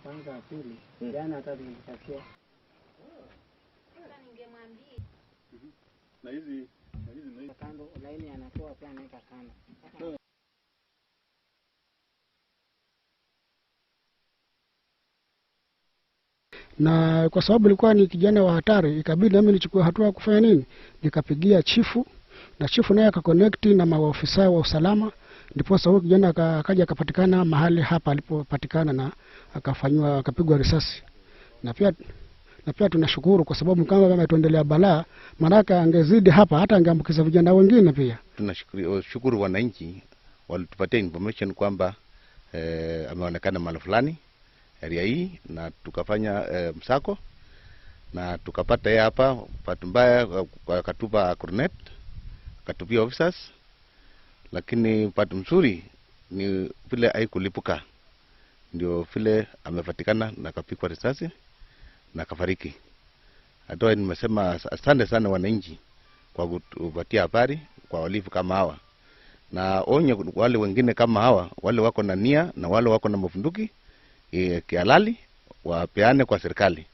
Kwanza wa pili, jana hata tulipatia. Na hizi na hizi na hizi. Kando, laini anatoa pia anaweka kando. Na kwa sababu ilikuwa ni kijana wa hatari, ikabidi nami nichukue hatua kufanya nini, nikapigia chifu na chifu naye akaconnect na maofisa wa usalama, ndipo sasa huyo kijana akaja akapatikana mahali hapa alipopatikana na akafanywa akapigwa risasi. Na pia tunashukuru kwa sababu kama ametuendelea balaa, maanake angezidi hapa hata angeambukiza vijana wengine pia. Tunashukuru shukuru wananchi walitupatia information kwamba ameonekana mahali fulani area hii, na tukafanya msako na tukapata yeye hapa. Bahati mbaya akatupa grenade, akatupia officers, lakini bahati mzuri ni vile haikulipuka, ndio vile amepatikana na akapigwa risasi na akafariki. Hata nimesema asante sana wananchi kwa kutupatia habari kwa wahalifu kama hawa, na onye wale wengine kama hawa, wale wako na nia na wale wako na mabunduki kihalali wapeane kwa serikali.